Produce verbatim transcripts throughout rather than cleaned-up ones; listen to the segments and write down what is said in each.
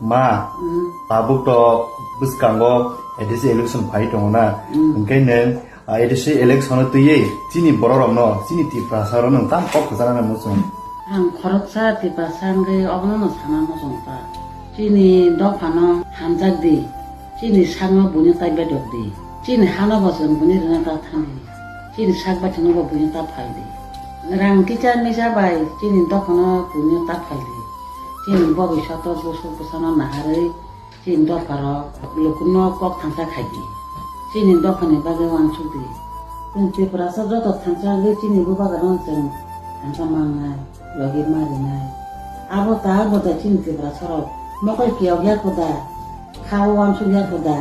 Ma, hmm, tabuk to bwskango A D C election phai tongo na. Hmm. Hwnkhe nwng, ah, A D C election o twiwi chini borok rokno, chini Tiprasa rokno nwng tam kok kwchana muchung. Ang khoroksa Tiprasa wngwi obono no sana muchung ta. Chini dophano hamjak di. Chini sakno buino tai bedok di. Chini hano bo chwng buino rwna ta thang di. Chini sak baithangno bo buino ta phal di. Rang kisa misa bai chini dophano buino ta phal di. Chini bobiswato bwswk bwsano naharwi chini dopharok lukuno kok thansa khai di. Chini dophani bagwi uansuk di. Chwng Tiprasa joto thansa wngwi chini bubagrano chwng thansa mangnai, logi ma rinai. Abo ta abo da chini Tiprasarok mokol kiyok ya koda, kha uansuk ya koda.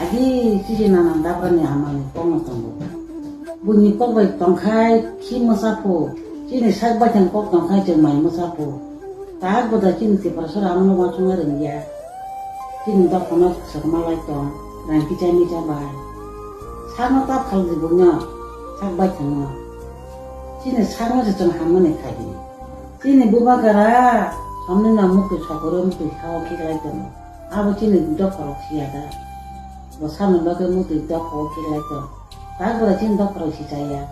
Agi chini nana dabrani amani kokno tongo. Buini kok bai tongkhai khi mwsa phu, chini sak baithang kok tongkhai chwng mai mwsa phu. Tak boda chini Tiprasara amno uansukna rwngya. Chini dophano swkma lai tong, rang kicha micha bai. Sakno ta phaldi buino, sak baithangno. Chini sakno se chwng hammani khaidi. Chini bubagra, samni no mukti sokoro mukti sao khiklai tongo. Abo chini dopharok siya da. Bo samni bagwi mukti dophao khiklai tong. Tak bwrwi chini dopharok sichaya.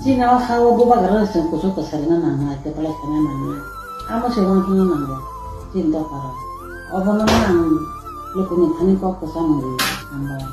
Chini o ha o bubagra rok chwng kuchuk kwsarina nangnai, kwplai khaina nangnai. Amo se uansukna nango chini dopharok. Obono no ang lukuni thani kok kwchangwi hambai.